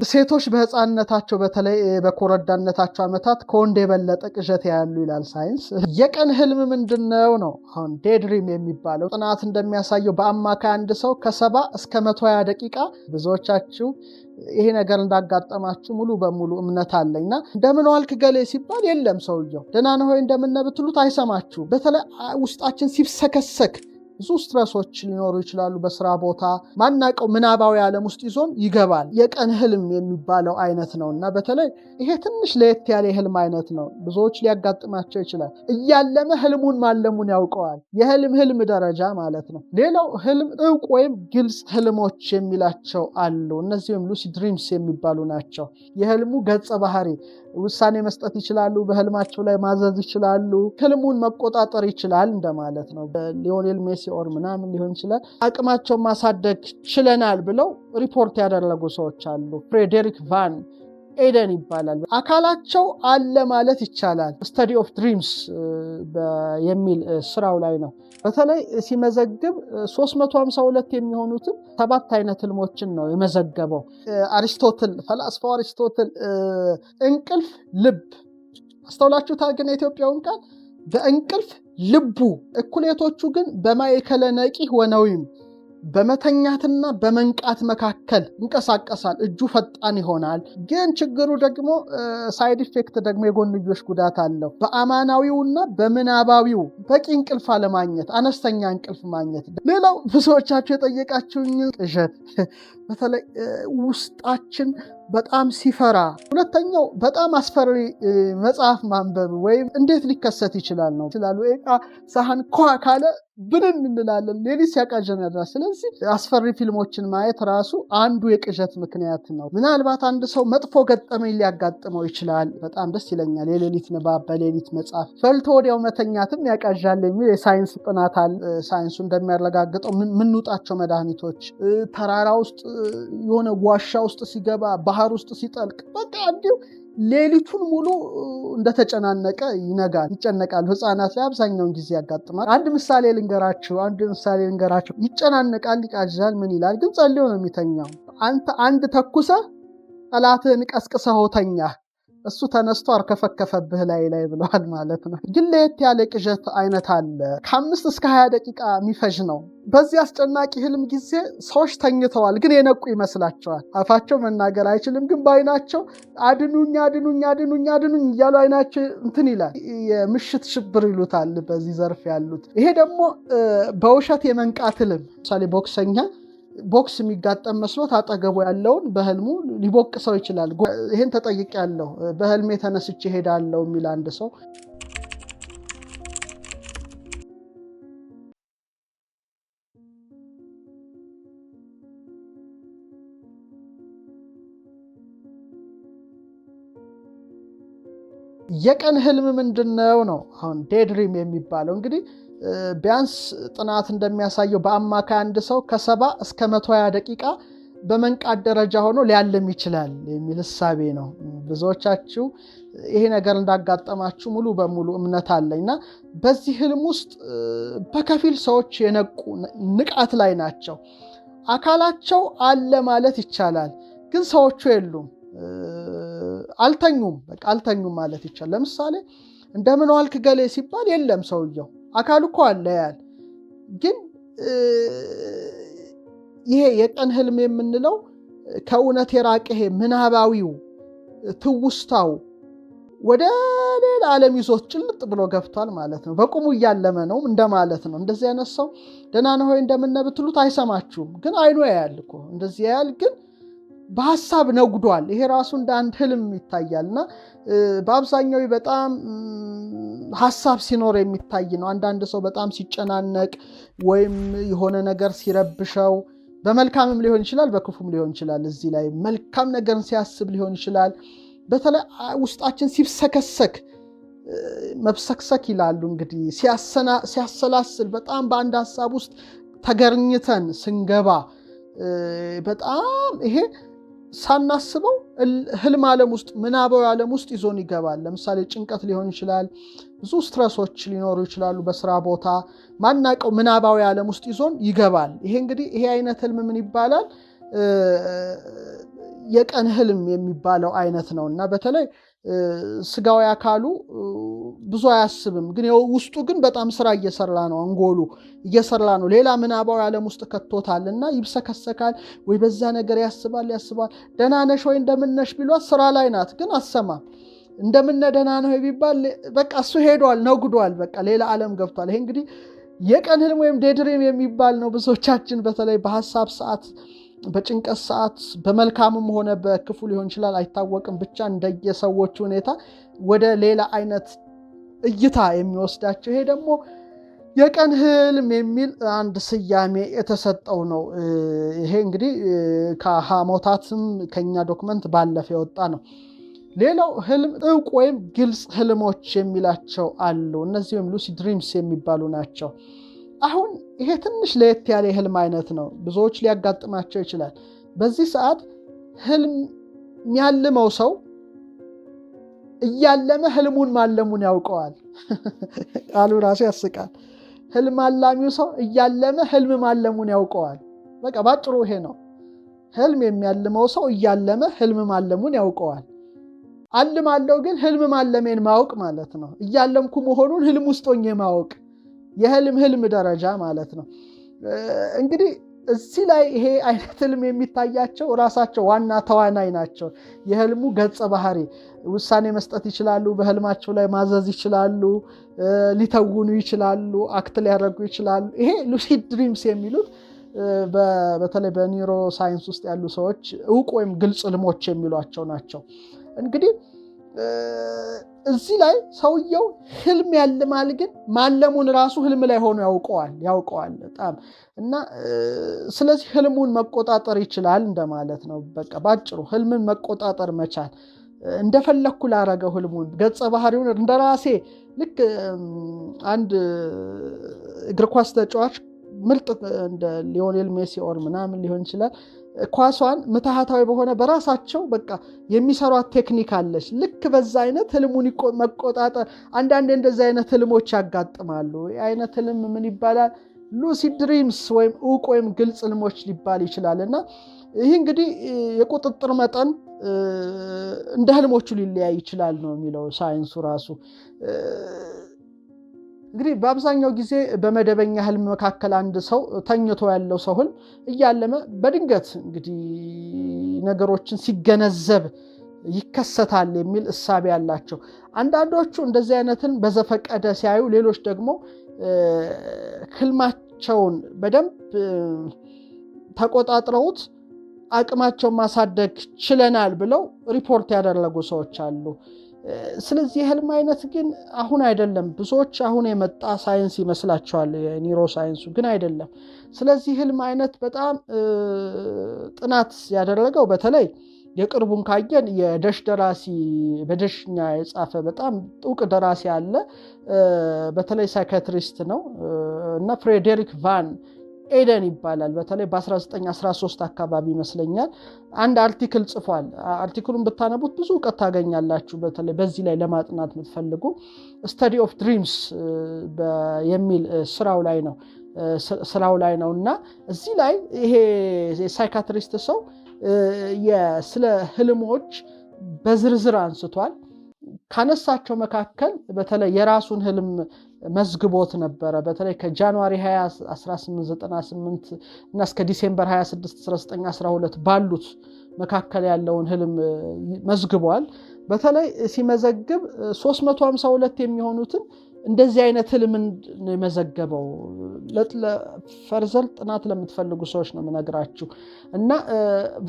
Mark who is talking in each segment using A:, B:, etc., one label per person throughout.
A: ሴቶች በህፃንነታቸው በተለይ በኮረዳነታቸው ዓመታት ከወንድ የበለጠ ቅዠት ያያሉ ይላል ሳይንስ። የቀን ህልም ምንድነው ነው አሁን daydream የሚባለው። ጥናት እንደሚያሳየው በአማካይ አንድ ሰው ከ70 እስከ 120 ደቂቃ፣ ብዙዎቻችሁ ይሄ ነገር እንዳጋጠማችሁ ሙሉ በሙሉ እምነት አለኝና፣ እንደምን ዋልክ ገሌ ሲባል የለም ሰውየው። ደህና ነህ ወይ፣ እንደምን ነህ ብትሉት አይሰማችሁም። በተለይ ውስጣችን ሲብሰከሰክ ብዙ stress ኦች ሊኖሩ ይችላሉ። በስራ ቦታ ማናቀው ምናባዊ ዓለም ውስጥ ይዞን ይገባል። የቀን ህልም የሚባለው አይነት ነው እና በተለይ ይሄ ትንሽ ለየት ያለ የህልም አይነት ነው። ብዙዎች ሊያጋጥማቸው ይችላል። እያለመ ህልሙን ማለሙን ያውቀዋል። የህልም ህልም ደረጃ ማለት ነው። ሌላው ህልም እውቅ ወይም ግልጽ ህልሞች የሚላቸው አሉ። እነዚህም lucid dreams የሚባሉ ናቸው። የህልሙ ገጸ ባህሪ ውሳኔ መስጠት ይችላሉ። በህልማቸው ላይ ማዘዝ ይችላሉ። ህልሙን መቆጣጠር ይችላል እንደማለት ነው። ሊዮኔል ሜሲ or ምናምን ሊሆን ይችላል። አቅማቸውን ማሳደግ ችለናል ብለው ሪፖርት ያደረጉ ሰዎች አሉ። ፍሬዴሪክ ቫን ኤደን ይባላል። አካላቸው አለ ማለት ይቻላል። Study of Dreams የሚል ስራው ላይ ነው። በተለይ ሲመዘግብ 352 የሚሆኑትን ሰባት አይነት ህልሞችን ነው የመዘገበው። አሪስቶትል፣ ፈላስፋው አሪስቶትል እንቅልፍ ልብ፣ አስተውላችሁታል? ግን የኢትዮጵያውን ቃል በእንቅልፍ ልቡ፣ እኩሌቶቹ ግን በማእከለ ነቂህ ወነዊም፣ በመተኛትና በመንቃት መካከል ይንቀሳቀሳል። እጁ ፈጣን ይሆናል። ግን ችግሩ ደግሞ side effect ደግሞ የጎንዮሽ ጉዳት አለው። በአማናዊውና በምናባዊው በቂ እንቅልፍ አለማግኘት፣ አነስተኛ እንቅልፍ ማግኘት። ሌላው ብዙዎቻችሁ የጠየቃችሁኝ ቅዠት፣ በተለይ ውስጣችን በጣም ሲፈራ። ሁለተኛው በጣም አስፈሪ መጽሐፍ ማንበብ ወይም እንዴት ሊከሰት ይችላል ነው ይችላሉ። ዕቃ ሳህን ኳ ካለ ብንን እንላለን። ሌሊት ሲያቃዠን ያድራል። ስለዚህ አስፈሪ ፊልሞችን ማየት ራሱ አንዱ የቅዠት ምክንያት ነው። ምናልባት አንድ ሰው መጥፎ ገጠመኝ ሊያጋጥመው ይችላል። በጣም ደስ ይለኛል። የሌሊት ንባብ፣ በሌሊት መጽሐፍ፣ በልቶ ወዲያው መተኛትም ያቃዣል የሚል የሳይንስ ጥናት አለ። ሳይንሱ እንደሚያረጋግጠው የምንውጣቸው መድኃኒቶች፣ ተራራ ውስጥ የሆነ ዋሻ ውስጥ ሲገባ፣ ባህር ውስጥ ሲጠልቅ፣ በቃ እንዲሁ ሌሊቱን ሙሉ እንደተጨናነቀ ይነጋል፣ ይጨነቃል። ህፃናት ላይ አብዛኛውን ጊዜ ያጋጥማል። አንድ ምሳሌ ልንገራችሁ፣ አንድ ምሳሌ ልንገራችሁ። ይጨናነቃል፣ ይቃዣል፣ ምን ይላል፣ ግን ጸልዮ ነው የሚተኛው። አንተ አንድ ተኩሰህ ጠላትህን ቀስቅሰኸው ተኛህ፣ እሱ ተነስቶ አርከፈከፈብህ ላይ ላይ ብለዋል ማለት ነው። ግን ለየት ያለ ቅዠት አይነት አለ። ከ5 እስከ 20 ደቂቃ የሚፈጅ ነው። በዚህ አስጨናቂ ህልም ጊዜ ሰዎች ተኝተዋል፣ ግን የነቁ ይመስላቸዋል። አፋቸው መናገር አይችልም፣ ግን በአይናቸው አድኑኝ፣ አድኑኝ፣ አድኑኝ፣ አድኑኝ እያሉ አይናቸው እንትን ይላል። የምሽት ሽብር ይሉታል በዚህ ዘርፍ ያሉት። ይሄ ደግሞ በውሸት የመንቃት ህልም፣ ለምሳሌ ቦክሰኛ ቦክስ የሚጋጠም መስሎት አጠገቡ ያለውን በህልሙ ሊቦቅሰው ይችላል። ይህን ተጠይቄያለሁ። በህልሜ ተነስቼ እሄዳለሁ የሚል አንድ ሰው። የቀን ህልም ምንድነው ነው አሁን daydream የሚባለው። እንግዲህ ቢያንስ ጥናት እንደሚያሳየው በአማካይ አንድ ሰው ከ70 እስከ 120 ደቂቃ በመንቃት ደረጃ ሆኖ ሊያልም ይችላል የሚል እሳቤ ነው። ብዙዎቻችሁ ይሄ ነገር እንዳጋጠማችሁ ሙሉ በሙሉ እምነት አለኝ እና በዚህ ህልም ውስጥ በከፊል ሰዎች የነቁ ንቃት ላይ ናቸው። አካላቸው አለ ማለት ይቻላል፣ ግን ሰዎቹ የሉም። አልተኙም፣ በቃ አልተኙም ማለት ይቻላል። ለምሳሌ እንደምን ዋልክ ገሌ ሲባል የለም ሰውየው፣ አካሉ እኮ አለ ያል፣ ግን ይሄ የቀን ህልም የምንለው ከእውነት የራቀ ይሄ ምናባዊው ትውስታው ወደ ሌላ ዓለም ይዞት ጭልጥ ብሎ ገብቷል ማለት ነው። በቁሙ እያለመ ነው እንደማለት ነው። እንደዚህ አይነት ሰው ደህና ነህ ወይ፣ እንደምን ነህ ብትሉት አይሰማችሁም። ግን አይኑ ያያል እኮ፣ እንደዚህ ያያል፣ ግን በሀሳብ ነጉዷል። ይሄ ራሱ እንደ አንድ ህልም ይታያል እና በአብዛኛው በጣም ሀሳብ ሲኖር የሚታይ ነው። አንዳንድ ሰው በጣም ሲጨናነቅ ወይም የሆነ ነገር ሲረብሸው፣ በመልካምም ሊሆን ይችላል፣ በክፉም ሊሆን ይችላል። እዚህ ላይ መልካም ነገርን ሲያስብ ሊሆን ይችላል። በተለይ ውስጣችን ሲብሰከሰክ፣ መብሰክሰክ ይላሉ እንግዲህ፣ ሲያሰላስል፣ በጣም በአንድ ሀሳብ ውስጥ ተገርኝተን ስንገባ፣ በጣም ይሄ ሳናስበው ህልም ዓለም ውስጥ፣ ምናባዊ ዓለም ውስጥ ይዞን ይገባል። ለምሳሌ ጭንቀት ሊሆን ይችላል። ብዙ stress ኦች ሊኖሩ ይችላሉ። በስራ ቦታ ማናቀው ምናባዊ ዓለም ውስጥ ይዞን ይገባል። ይሄ እንግዲህ ይሄ አይነት ህልም ምን ይባላል? የቀን ህልም የሚባለው አይነት ነው እና በተለይ ስጋዊ አካሉ ብዙ አያስብም፣ ግን ውስጡ ግን በጣም ስራ እየሰራ ነው። አንጎሉ እየሰራ ነው። ሌላ ምናባዊ ዓለም ውስጥ ከቶታል እና ይብሰከሰካል። ወይ በዛ ነገር ያስባል ያስባል። ደህና ነሽ ወይ እንደምነሽ ቢሏት ስራ ላይ ናት፣ ግን አሰማም። እንደምነ ደህና ነው ቢባል በቃ እሱ ሄዷል፣ ነጉዷል፣ በቃ ሌላ ዓለም ገብቷል። ይሄ እንግዲህ የቀን ህልም ወይም daydream የሚባል ነው። ብዙዎቻችን በተለይ በሀሳብ ሰዓት፣ በጭንቀት ሰዓት፣ በመልካምም ሆነ በክፉ ሊሆን ይችላል፣ አይታወቅም። ብቻ እንደየሰዎቹ ሁኔታ ወደ ሌላ አይነት እይታ የሚወስዳቸው ይሄ ደግሞ የቀን ህልም የሚል አንድ ስያሜ የተሰጠው ነው። ይሄ እንግዲህ ከሐሞታትም ከኛ document ባለፈ የወጣ ነው። ሌላው ህልም እውቅ ወይም ግልጽ ህልሞች የሚላቸው አሉ። እነዚህ ወይም lucid dreams የሚባሉ ናቸው። አሁን ይሄ ትንሽ ለየት ያለ የህልም አይነት ነው። ብዙዎች ሊያጋጥማቸው ይችላል። በዚህ ሰዓት ህልም የሚያልመው ሰው እያለመ ህልሙን ማለሙን ያውቀዋል። ቃሉ ራሱ ያስቃል። ህልም አላሚው ሰው እያለመ ህልም ማለሙን ያውቀዋል። በቃ ባጭሩ ይሄ ነው። ህልም የሚያልመው ሰው እያለመ ህልም ማለሙን ያውቀዋል። አልማለው ግን ህልም ማለሜን ማወቅ ማለት ነው። እያለምኩ መሆኑን ህልም ውስጥ ሆኜ ማወቅ የህልም ህልም ደረጃ ማለት ነው። እንግዲህ እዚህ ላይ ይሄ አይነት ህልም የሚታያቸው ራሳቸው ዋና ተዋናይ ናቸው። የህልሙ ገጸ ባህሪ ውሳኔ መስጠት ይችላሉ። በህልማቸው ላይ ማዘዝ ይችላሉ። ሊተውኑ ይችላሉ። Act ሊያደርጉ ይችላሉ። ይሄ lucid dreams የሚሉት በተለይ በ neuroscience ውስጥ ያሉ ሰዎች እውቅ ወይም ግልጽ ህልሞች የሚሏቸው ናቸው። እንግዲህ እዚህ ላይ ሰውየው ህልም ያልማል፣ ግን ማለሙን ራሱ ህልም ላይ ሆኖ ያውቀዋል ያውቀዋል በጣም። እና ስለዚህ ህልሙን መቆጣጠር ይችላል እንደማለት ነው። በቃ ባጭሩ ህልምን መቆጣጠር መቻል፣ እንደፈለግኩ ላረገው ህልሙን፣ ገጸ ባህሪውን እንደራሴ፣ ልክ አንድ እግር ኳስ ተጫዋች ምርጥ እንደ ሊዮኔል ሜሲ or ምናምን ሊሆን ይችላል፣ ኳሷን ምትሃታዊ በሆነ በራሳቸው በቃ የሚሰሯት ቴክኒክ አለች። ልክ በዛ አይነት ህልሙን መቆጣጠር። አንዳንዴ እንደዚህ አይነት ህልሞች ያጋጥማሉ። ይህ አይነት ህልም ምን ይባላል? Lucid dreams ወይም እውቅ ወይም ግልጽ ህልሞች ሊባል ይችላል። እና ይህ እንግዲህ የቁጥጥር መጠን እንደ ህልሞቹ ሊለያይ ይችላል ነው የሚለው ሳይንሱ ራሱ። እንግዲህ በአብዛኛው ጊዜ በመደበኛ ህልም መካከል አንድ ሰው ተኝቶ ያለው ሰው ህልም እያለመ በድንገት እንግዲህ ነገሮችን ሲገነዘብ ይከሰታል የሚል እሳቤ ያላቸው። አንዳንዶቹ እንደዚህ አይነትን በዘፈቀደ ሲያዩ፣ ሌሎች ደግሞ ህልማቸውን በደንብ ተቆጣጥረውት አቅማቸውን ማሳደግ ችለናል ብለው ሪፖርት ያደረጉ ሰዎች አሉ። ስለዚህ የህልም አይነት ግን አሁን አይደለም። ብዙዎች አሁን የመጣ ሳይንስ ይመስላቸዋል፣ የ neuroscience ኡ ግን አይደለም። ስለዚህ ህልም አይነት በጣም ጥናት ያደረገው በተለይ የቅርቡን ካየን የደሽ ደራሲ፣ በደሽኛ የጻፈ በጣም ጥውቅ ደራሲ አለ። በተለይ psychiatrist ነው እና ፍሬዴሪክ ቫን ኤደን ይባላል። በተለይ በ1913 አካባቢ ይመስለኛል አንድ article ጽፏል። Article ኡን ብታነቡት ብዙ እውቀት ታገኛላችሁ። በተለይ በዚህ ላይ ለማጥናት የምትፈልጉ Study of Dreams የሚል ስራው ላይ ነው እና እዚህ ላይ ይሄ የ psychiatrist ሰው ስለ ህልሞች በዝርዝር አንስቷል። ካነሳቸው መካከል በተለይ የራሱን ህልም መዝግቦት ነበረ። በተለይ ከ January 20 1898 እና እስከ December 26 1912 ባሉት መካከል ያለውን ህልም መዝግቧል። በተለይ ሲመዘግብ 352 የሚሆኑትን እንደዚህ አይነት ህልም ነው የመዘገበው። Further ጥናት ለምትፈልጉ ሰዎች ነው የምነግራችሁ። እና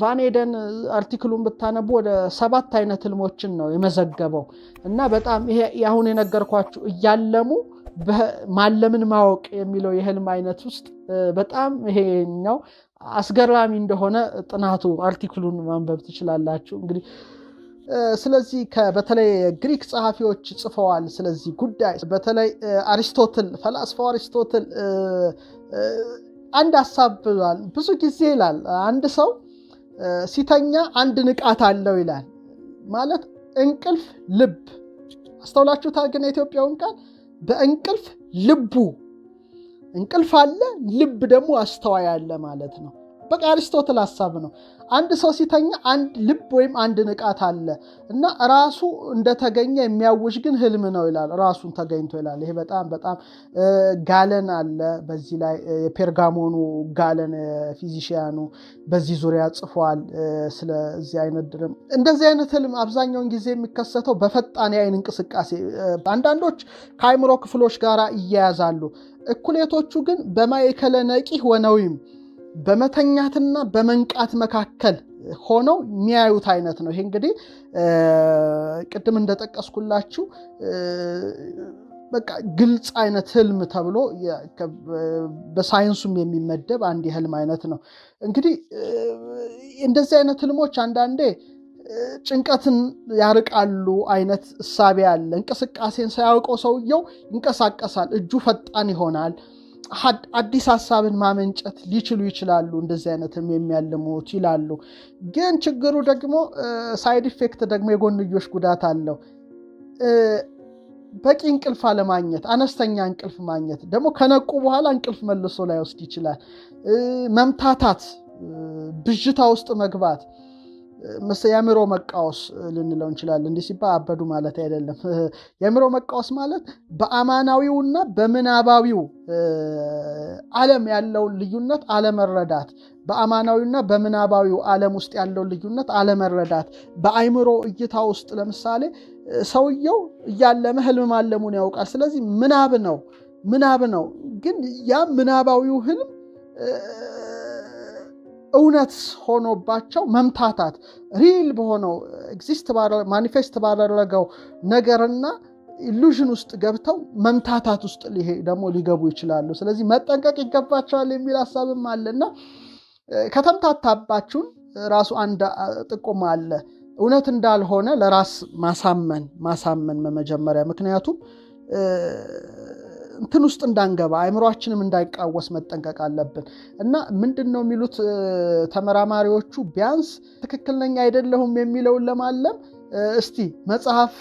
A: ቫን ኤደን article ኡን ብታነቡ ወደ ሰባት አይነት ህልሞችን ነው የመዘገበው። እና በጣም ይሄ አሁን የነገርኳችሁ እያለሙ ማለምን ማወቅ የሚለው የህልም አይነት ውስጥ በጣም ይሄኛው አስገራሚ እንደሆነ ጥናቱ article ኡን ማንበብ ትችላላችሁ። እንግዲህ ስለዚህ በተለይ ግሪክ ጸሐፊዎች ጽፈዋል ስለዚህ ጉዳይ። በተለይ አሪስቶትል፣ ፈላስፋው አሪስቶትል አንድ ሀሳብ ብሏል። ብዙ ጊዜ ይላል አንድ ሰው ሲተኛ አንድ ንቃት አለው ይላል። ማለት እንቅልፍ ልብ፣ አስተውላችሁታል? ግን የኢትዮጵያውን ቃል በእንቅልፍ ልቡ እንቅልፍ አለ፣ ልብ ደግሞ አስተዋይ አለ ማለት ነው። በቃ አሪስቶትል ሀሳብ ነው። አንድ ሰው ሲተኛ አንድ ልብ ወይም አንድ ንቃት አለ እና ራሱ እንደተገኘ የሚያውጅ ግን ህልም ነው ይላል። ራሱን ተገኝቶ ይላል። ይሄ በጣም በጣም ጋለን አለ በዚህ ላይ፣ የፔርጋሞኑ ጋለን physician ኑ በዚህ ዙሪያ ጽፏል። ስለዚህ አይነት dream፣ እንደዚህ አይነት ህልም አብዛኛውን ጊዜ የሚከሰተው በፈጣን የአይን እንቅስቃሴ፣ አንዳንዶች ከአይምሮ ክፍሎች ጋር ይያያዛሉ። እኩሌቶቹ ግን በማዕከለ ነቂህ ወነዊም፣ በመተኛትና በመንቃት መካከል ሆነው የሚያዩት አይነት ነው። ይሄ እንግዲህ ቅድም እንደጠቀስኩላችሁ በቃ ግልጽ አይነት ህልም ተብሎ በሳይንሱም የሚመደብ አንድ የህልም አይነት ነው። እንግዲህ እንደዚህ አይነት ህልሞች አንዳንዴ ጭንቀትን ያርቃሉ አይነት እሳቤ አለ። እንቅስቃሴን ሳያውቀው ሰውየው ይንቀሳቀሳል፣ እጁ ፈጣን ይሆናል። አዲስ ሀሳብን ማመንጨት ሊችሉ ይችላሉ እንደዚህ አይነትም የሚያልሙት ይላሉ። ግን ችግሩ ደግሞ side effect ደግሞ የጎንዮሽ ጉዳት አለው። በቂ እንቅልፍ አለማግኘት፣ አነስተኛ እንቅልፍ ማግኘት ደግሞ ከነቁ በኋላ እንቅልፍ መልሶ ላይወስድ ይችላል። መምታታት፣ ብዥታ ውስጥ መግባት፣ የአእምሮ መቃወስ ልንለው እንችላለን። እንዲህ ሲባል አበዱ ማለት አይደለም። የአእምሮ መቃወስ ማለት በአማናዊውና በምናባዊው ዓለም ያለውን ልዩነት አለመረዳት፣ በአማናዊና በምናባዊው ዓለም ውስጥ ያለውን ልዩነት አለመረዳት። በአእምሮ እይታ ውስጥ ለምሳሌ ሰውየው እያለመ ህልም ማለሙን ያውቃል። ስለዚህ ምናብ ነው፣ ምናብ ነው። ግን ያ ምናባዊው ህልም እውነት ሆኖባቸው መምታታት፣ real በሆነው exist manifest ባደረገው ነገርና illusion ውስጥ ገብተው መምታታት ውስጥ ደግሞ ሊገቡ ይችላሉ። ስለዚህ መጠንቀቅ ይገባቸዋል የሚል ሀሳብም አለና ከተምታታባችሁን ራሱ አንድ ጥቆማ አለ። እውነት እንዳልሆነ ለራስ ማሳመን መጀመሪያ፣ ምክንያቱም እንትን ውስጥ እንዳንገባ፣ አእምሯችንም እንዳይቃወስ መጠንቀቅ አለብን። እና ምንድን ነው የሚሉት ተመራማሪዎቹ፣ ቢያንስ ትክክል ነኝ አይደለሁም የሚለውን ለማለም እስቲ መጽሐፍ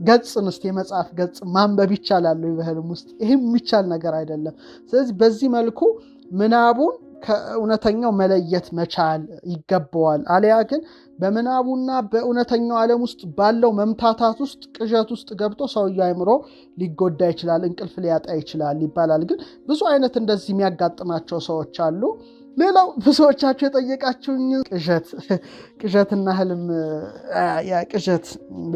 A: ገጽን እስቲ የመጽሐፍ ገጽ ማንበብ ይቻላል በህልም ውስጥ? ይህም የሚቻል ነገር አይደለም። ስለዚህ በዚህ መልኩ ምናቡን ከእውነተኛው መለየት መቻል ይገባዋል። አሊያ ግን በምናቡና በእውነተኛው ዓለም ውስጥ ባለው መምታታት ውስጥ፣ ቅዠት ውስጥ ገብቶ ሰውየው አይምሮ ሊጎዳ ይችላል፣ እንቅልፍ ሊያጣ ይችላል ይባላል። ግን ብዙ አይነት እንደዚህ የሚያጋጥማቸው ሰዎች አሉ። ሌላው ብዙዎቻችሁ የጠየቃችሁኝ ቅዠት፣ ቅዠትና ህልም፣ ቅዠት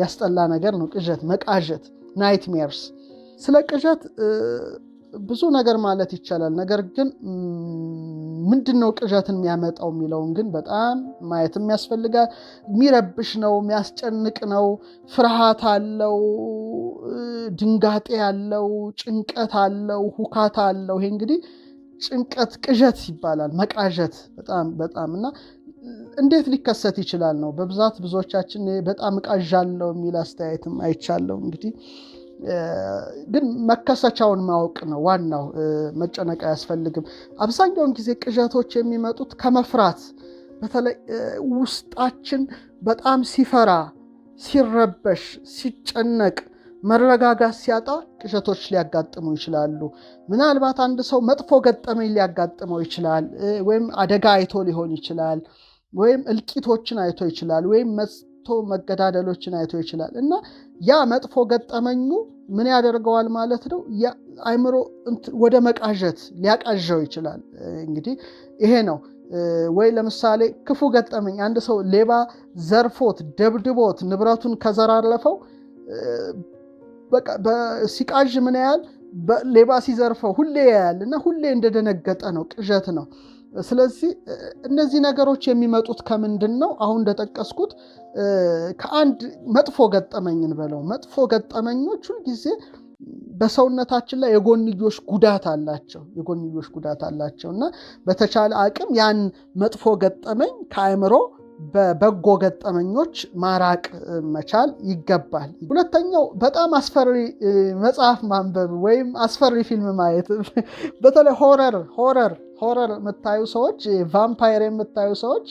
A: ያስጠላ ነገር ነው። ቅዠት፣ መቃዠት፣ nightmares። ስለ ቅዠት ብዙ ነገር ማለት ይቻላል። ነገር ግን ምንድን ነው ቅዠትን የሚያመጣው የሚለውን ግን በጣም ማየትም ያስፈልጋል። የሚረብሽ ነው፣ የሚያስጨንቅ ነው፣ ፍርሃት አለው፣ ድንጋጤ አለው፣ ጭንቀት አለው፣ ሁካታ አለው። ይሄ እንግዲህ ጭንቀት ቅዠት ይባላል። መቃዠት በጣም በጣም እና እንዴት ሊከሰት ይችላል ነው። በብዛት ብዙዎቻችን በጣም እቃዣለሁ የሚል አስተያየትም አይቻለሁ። እንግዲህ ግን መከሰቻውን ማወቅ ነው ዋናው፣ መጨነቅ አያስፈልግም። አብዛኛውን ጊዜ ቅዠቶች የሚመጡት ከመፍራት፣ በተለይ ውስጣችን በጣም ሲፈራ፣ ሲረበሽ፣ ሲጨነቅ፣ መረጋጋት ሲያጣ ቅዠቶች ሊያጋጥሙ ይችላሉ። ምናልባት አንድ ሰው መጥፎ ገጠመኝ ሊያጋጥመው ይችላል፣ ወይም አደጋ አይቶ ሊሆን ይችላል፣ ወይም እልቂቶችን አይቶ ይችላል፣ ወይም መጥቶ መገዳደሎችን አይቶ ይችላል እና ያ መጥፎ ገጠመኙ ምን ያደርገዋል ማለት ነው? አይምሮ ወደ መቃዠት ሊያቃዠው ይችላል። እንግዲህ ይሄ ነው። ወይ ለምሳሌ ክፉ ገጠመኝ፣ አንድ ሰው ሌባ ዘርፎት፣ ደብድቦት፣ ንብረቱን ከዘራረፈው ሲቃዥ ምን ያህል ሌባ ሲዘርፈው ሁሌ ያያል እና ሁሌ እንደደነገጠ ነው፣ ቅዠት ነው። ስለዚህ እነዚህ ነገሮች የሚመጡት ከምንድን ነው? አሁን እንደጠቀስኩት ከአንድ መጥፎ ገጠመኝን በለው፣ መጥፎ ገጠመኞች ሁልጊዜ በሰውነታችን ላይ የጎንዮሽ ጉዳት አላቸው፣ የጎንዮሽ ጉዳት አላቸው እና በተቻለ አቅም ያን መጥፎ ገጠመኝ ከአእምሮ በበጎ ገጠመኞች ማራቅ መቻል ይገባል። ሁለተኛው በጣም አስፈሪ መጽሐፍ ማንበብ ወይም አስፈሪ ፊልም ማየት፣ በተለይ horror የምታዩ ሰዎች፣ ቫምፓየር የምታዩ ሰዎች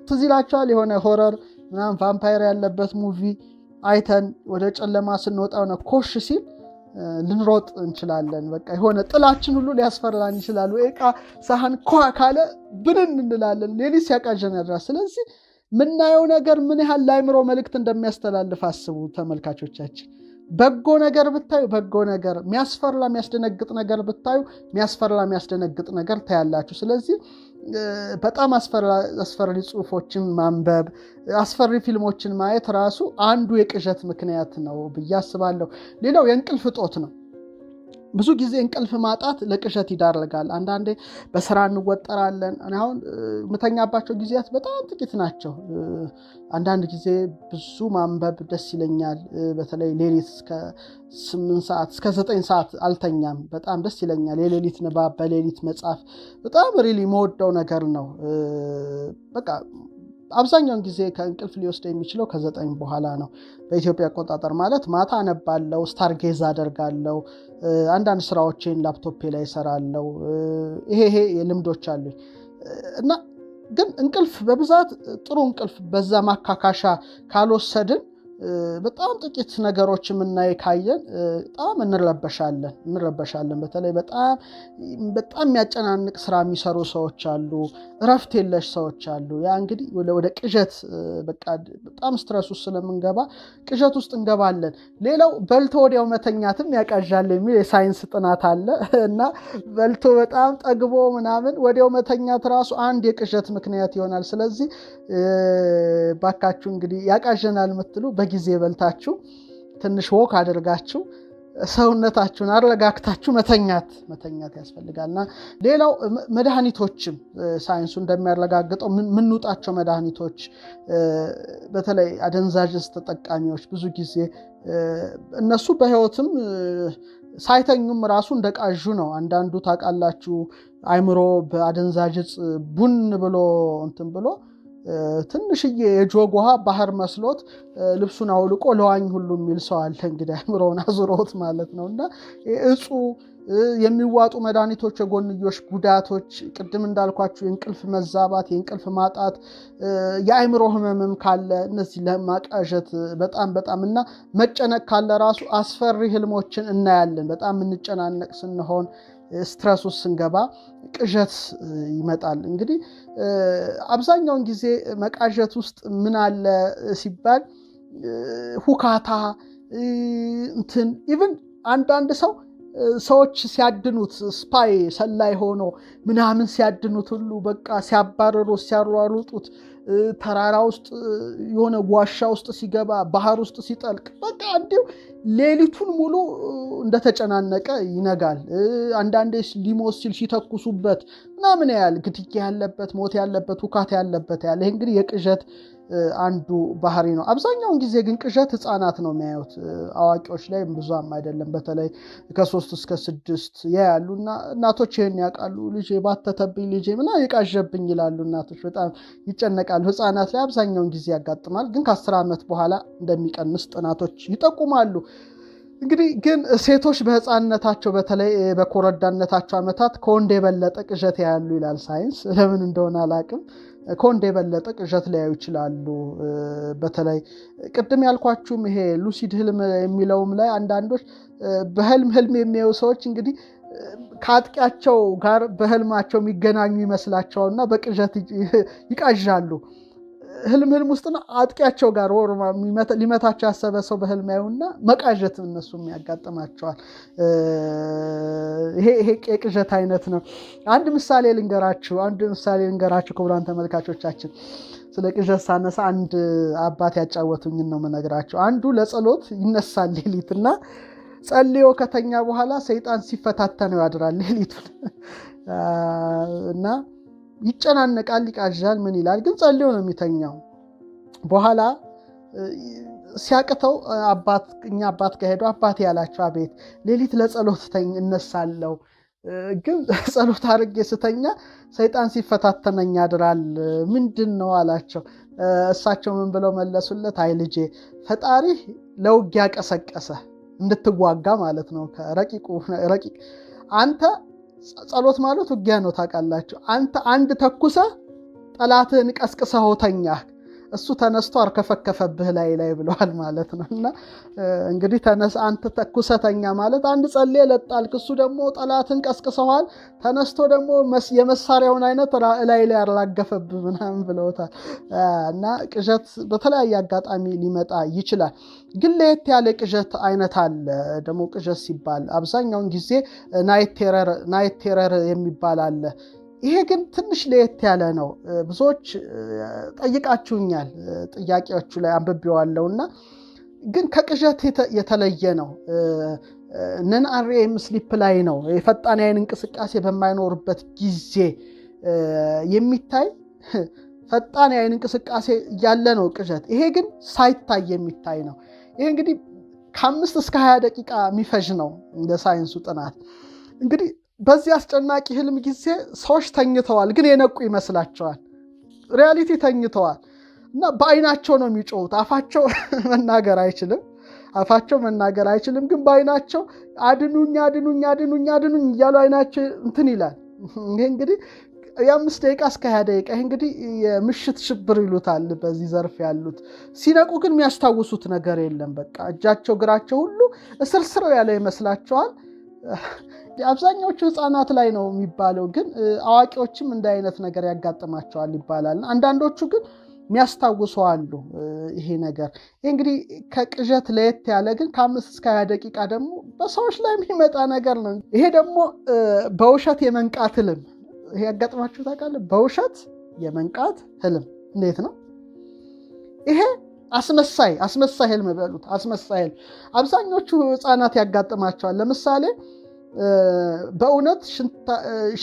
A: ትዝ ይላችኋል። የሆነ horror ምናምን ቫምፓየር ያለበት movie አይተን ወደ ጨለማ ስንወጣ ሆነ ኮሽ ሲል ልንሮጥ እንችላለን። በቃ የሆነ ጥላችን ሁሉ ሊያስፈራን ይችላል። ወይ ዕቃ ሳህን ኳ ካለ ብንን እንላለን። ሌሊት ሲያቃዠን ያድራል። ስለዚህ የምናየው ነገር ምን ያህል ለአእምሮ መልእክት እንደሚያስተላልፍ አስቡ ተመልካቾቻችን። በጎ ነገር ብታዩ በጎ ነገር፣ የሚያስፈራ የሚያስደነግጥ ነገር ብታዩ የሚያስፈራ የሚያስደነግጥ ነገር ታያላችሁ። ስለዚህ በጣም አስፈሪ ጽሁፎችን ማንበብ፣ አስፈሪ ፊልሞችን ማየት ራሱ አንዱ የቅዠት ምክንያት ነው ብዬ አስባለሁ። ሌላው የእንቅልፍ እጦት ነው። ብዙ ጊዜ እንቅልፍ ማጣት ለቅዠት ይዳርጋል። አንዳንዴ በስራ እንወጠራለን። እኔ አሁን የምተኛባቸው ጊዜያት በጣም ጥቂት ናቸው። አንዳንድ ጊዜ ብዙ ማንበብ ደስ ይለኛል። በተለይ ሌሊት እስከ 8 ሰዓት እስከ 9 ሰዓት አልተኛም። በጣም ደስ ይለኛል። የሌሊት ንባብ፣ በሌሊት መጻፍ በጣም really የምወደው ነገር ነው። በቃ አብዛኛውን ጊዜ ከእንቅልፍ ሊወስድ የሚችለው ከ9 በኋላ ነው በኢትዮጵያ አቆጣጠር ማለት። ማታ አነባለው፣ stargaze አደርጋለሁ፣ አንዳንድ ስራዎቼን ላፕቶፔ ላይ እሰራለሁ። ይሄ ልምዶች አሉኝ እና ግን እንቅልፍ በብዛት ጥሩ እንቅልፍ በዛ ማካካሻ ካልወሰድን በጣም ጥቂት ነገሮች የምናይ ካየን በጣም እንረበሻለን። በተለይ በጣም በጣም የሚያጨናንቅ ስራ የሚሰሩ ሰዎች አሉ፣ እረፍት የለሽ ሰዎች አሉ። ያ እንግዲህ ወደ ቅዠት በቃ በጣም stress ውስጥ ስለምንገባ ቅዠት ውስጥ እንገባለን። ሌላው በልቶ ወዲያው መተኛትም ያቃዣል የሚል የሳይንስ ጥናት አለ እና በልቶ በጣም ጠግቦ ምናምን ወዲያው መተኛት ራሱ አንድ የቅዠት ምክንያት ይሆናል። ስለዚህ ባካችሁ እንግዲህ ያቃዠናል የምትሉ በጊዜ በልታችሁ ትንሽ walk አድርጋችሁ ሰውነታችሁን አረጋግታችሁ መተኛት ያስፈልጋልና። ሌላው መድኃኒቶችም ሳይንሱ እንደሚያረጋግጠው የምንውጣቸው መድኃኒቶች በተለይ አደንዛዥ እጽ ተጠቃሚዎች ብዙ ጊዜ እነሱ በህይወትም ሳይተኙም ራሱ እንደቃዡ ነው። አንዳንዱ ታውቃላችሁ አይምሮ በአደንዛዥ እጽ ቡን ብሎ እንትን ብሎ ትንሽዬ የጆግ ውሃ ባህር መስሎት ልብሱን አውልቆ ለዋኝ ሁሉ የሚል ሰው አለ። እንግዲህ አይምሮውን አዙሮት ማለት ነው። እና እጹ የሚዋጡ መድኃኒቶች የጎንዮሽ ጉዳቶች ቅድም እንዳልኳችሁ የእንቅልፍ መዛባት፣ የእንቅልፍ ማጣት፣ የአእምሮ ህመምም ካለ እነዚህ ለማቃዠት በጣም በጣም እና መጨነቅ ካለ ራሱ አስፈሪ ህልሞችን እናያለን። በጣም የምንጨናነቅ ስንሆን stress ውስጥ ስንገባ ቅዠት ይመጣል። እንግዲህ አብዛኛውን ጊዜ መቃዠት ውስጥ ምን አለ ሲባል ሁካታ እንትን even አንዳንድ ሰው ሰዎች ሲያድኑት spy ሰላይ ሆኖ ምናምን ሲያድኑት ሁሉ በቃ ሲያባርሩ ሲያሯሩጡት ተራራ ውስጥ የሆነ ዋሻ ውስጥ ሲገባ ባህር ውስጥ ሲጠልቅ በቃ እንዲሁ ሌሊቱን ሙሉ እንደተጨናነቀ ይነጋል። አንዳንዴ ሊሞት ሲል ሲተኩሱበት ምናምን ያህል ግድያ ያለበት ሞት ያለበት ሁካታ ያለበት ያለ ይሄ እንግዲህ የቅዠት አንዱ ባህሪ ነው። አብዛኛውን ጊዜ ግን ቅዠት ህፃናት ነው የሚያዩት፣ አዋቂዎች ላይ ብዙም አይደለም። በተለይ ከ3 እስከ 6 ያያሉ እና እናቶች ይሄን ያውቃሉ። ልጄ ባተተብኝ፣ ልጄ ምናምን የቃዠብኝ ይላሉ እናቶች በጣም ይጨነቃሉ። ህፃናት ላይ አብዛኛውን ጊዜ ያጋጥማል፣ ግን ከ10 ዓመት በኋላ እንደሚቀንስ ጥናቶች ይጠቁማሉ። እንግዲህ ግን ሴቶች በህፃንነታቸው በተለይ በኮረዳነታቸው ዓመታት ከወንድ የበለጠ ቅዠት ያያሉ ይላል ሳይንስ። ለምን እንደሆነ አላውቅም። ከወንድ የበለጠ ቅዠት ሊያዩ ይችላሉ። በተለይ ቅድም ያልኳችሁም ይሄ ሉሲድ ህልም የሚለውም ላይ አንዳንዶች በህልም ህልም የሚያዩ ሰዎች እንግዲህ ከአጥቂያቸው ጋር በህልማቸው የሚገናኙ ይመስላቸውና በቅዠት ይቃዣሉ። ህልም ህልም ውስጥ ነው አጥቂያቸው ጋር ሊመታቸው ያሰበ ሰው በህልም ያዩና መቃዠት እነሱም ያጋጥማቸዋል። ይሄ የቅዠት አይነት ነው። አንድ ምሳሌ ልንገራችሁ ክቡራን ተመልካቾቻችን። ስለ ቅዠት ሳነሳ አንድ አባት ያጫወቱኝን ነው የምነግራቸው። አንዱ ለጸሎት ይነሳል ሌሊትና ጸልዮ ከተኛ በኋላ ሰይጣን ሲፈታተነው ያድራል ሌሊቱን እና ይጨናነቃል፣ ይቃዣል፣ ምን ይላል ግን ጸልዮ ነው የሚተኛው። በኋላ ሲያቅተው እኛ አባት ጋር ሄዶ አባቴ ያላቸው አቤት፣ ሌሊት ለጸሎት እነሳለሁ ግን ጸሎት አድርጌ ስተኛ ሰይጣን ሲፈታተነኝ ያድራል፣ ምንድን ነው አላቸው። እሳቸው ምን ብለው መለሱለት? አይ ልጄ ፈጣሪህ ለውጊያ ቀሰቀሰ እንድትዋጋ ማለት ነው። ከረቂቁ ረቂቅ አንተ ጸሎት ማለት ውጊያ ነው ታውቃላችሁ። አንተ አንድ ተኩሰህ ጠላትህን ቀስቅሰኸው ተኛህ። እሱ ተነስቶ አርከፈከፈብህ ላይ ላይ ብለዋል ማለት ነው። እና እንግዲህ ተነስ አንተ ተኩሰተኛ ማለት አንድ ጸልየ ለጣልክ፣ እሱ ደግሞ ጠላትን ቀስቅሰዋል። ተነስቶ ደግሞ የመሳሪያውን አይነት ላይ ላይ አራገፈብህ ምናምን ብለውታል። እና ቅዠት በተለያየ አጋጣሚ ሊመጣ ይችላል። ግን ለየት ያለ ቅዠት አይነት አለ። ደግሞ ቅዠት ሲባል አብዛኛውን ጊዜ night terror የሚባል አለ። ይሄ ግን ትንሽ ለየት ያለ ነው። ብዙዎች ጠይቃችሁኛል፣ ጥያቄዎቹ ላይ አንብቤዋለሁ እና ግን ከቅዠት የተለየ ነው። Non REM sleep ላይ ነው፣ የፈጣን የአይን እንቅስቃሴ በማይኖርበት ጊዜ የሚታይ፣ ፈጣን የአይን እንቅስቃሴ እያለ ነው ቅዠት። ይሄ ግን ሳይታይ የሚታይ ነው። ይሄ እንግዲህ ከ5 እስከ 20 ደቂቃ የሚፈጅ ነው እንደ ሳይንሱ ጥናት። እንግዲህ በዚህ አስጨናቂ ህልም ጊዜ ሰዎች ተኝተዋል፣ ግን የነቁ ይመስላቸዋል። Reality ተኝተዋል እና በአይናቸው ነው የሚጮሁት። አፋቸው መናገር አይችልም። አፋቸው መናገር አይችልም፣ ግን በአይናቸው አድኑኝ፣ አድኑኝ፣ አድኑኝ፣ አድኑኝ እያሉ አይናቸው እንትን ይላል። ይሄ እንግዲህ የ5 ደቂቃ እስከ 20 ደቂቃ፣ ይህ እንግዲህ የምሽት ሽብር ይሉታል በዚህ ዘርፍ ያሉት። ሲነቁ ግን የሚያስታውሱት ነገር የለም። በቃ እጃቸው እግራቸው ሁሉ እስርስር ያለ ይመስላቸዋል። አብዛኛዎቹ ህፃናት ላይ ነው የሚባለው፣ ግን አዋቂዎችም እንደ አይነት ነገር ያጋጥማቸዋል ይባላል። አንዳንዶቹ ግን የሚያስታውሱ አሉ። ይሄ ነገር ይሄ እንግዲህ ከቅዠት ለየት ያለ ግን ከ5 እስከ 20 ደቂቃ ደግሞ በሰዎች ላይ የሚመጣ ነገር ነው። ይሄ ደግሞ በውሸት የመንቃት ህልም፣ ይሄ ያጋጥማችሁ ታውቃለህ? በውሸት የመንቃት ህልም እንዴት ነው? ይሄ አስመሳይ ህልም በሉት። አስመሳይ ህልም አብዛኞቹ ህፃናት ያጋጥማቸዋል። ለምሳሌ በእውነት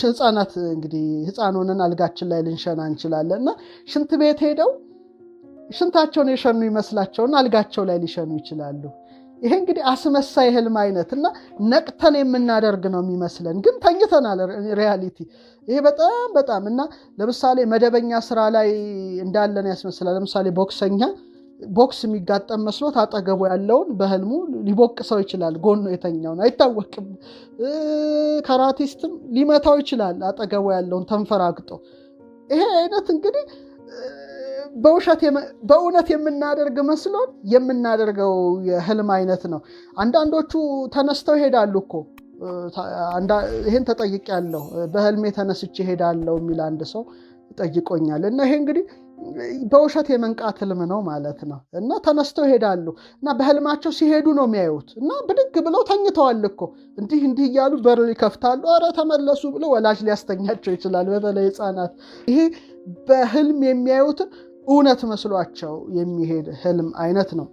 A: ህፃናት እንግዲህ ህፃን ሆነን አልጋችን ላይ ልንሸና እንችላለን እና ሽንት ቤት ሄደው ሽንታቸውን የሸኑ ይመስላቸውና አልጋቸው ላይ ሊሸኑ ይችላሉ። ይሄ እንግዲህ አስመሳይ ህልም አይነት እና ነቅተን የምናደርግ ነው የሚመስለን፣ ግን ተኝተናል። Reality ይሄ በጣም በጣም እና ለምሳሌ መደበኛ ስራ ላይ እንዳለን ያስመስላል። ለምሳሌ ቦክሰኛ ቦክስ የሚጋጠም መስሎት አጠገቡ ያለውን በህልሙ ሊቦቅሰው ይችላል። ጎኑ የተኛውን አይታወቅም። ካራቲስትም ሊመታው ይችላል አጠገቡ ያለውን ተንፈራግጦ። ይሄ አይነት እንግዲህ በውሸት በእውነት የምናደርግ መስሎን የምናደርገው የህልም አይነት ነው። አንዳንዶቹ ተነስተው ይሄዳሉ እኮ፣ ይህን ተጠይቄያለሁ። በህልሜ ተነስቼ እሄዳለሁ የሚል አንድ ሰው ጠይቆኛል። እና ይሄ እንግዲህ በውሸት የመንቃት ህልም ነው ማለት ነው። እና ተነስተው ይሄዳሉ እና በህልማቸው ሲሄዱ ነው የሚያዩት። እና ብድግ ብለው ተኝተዋል እኮ፣ እንዲህ እንዲህ እያሉ በር ይከፍታሉ። ኧረ ተመለሱ ብሎ ወላጅ ሊያስተኛቸው ይችላል። በተለይ ህፃናት። ይሄ በህልም የሚያዩትን እውነት መስሏቸው የሚሄድ ህልም አይነት ነው።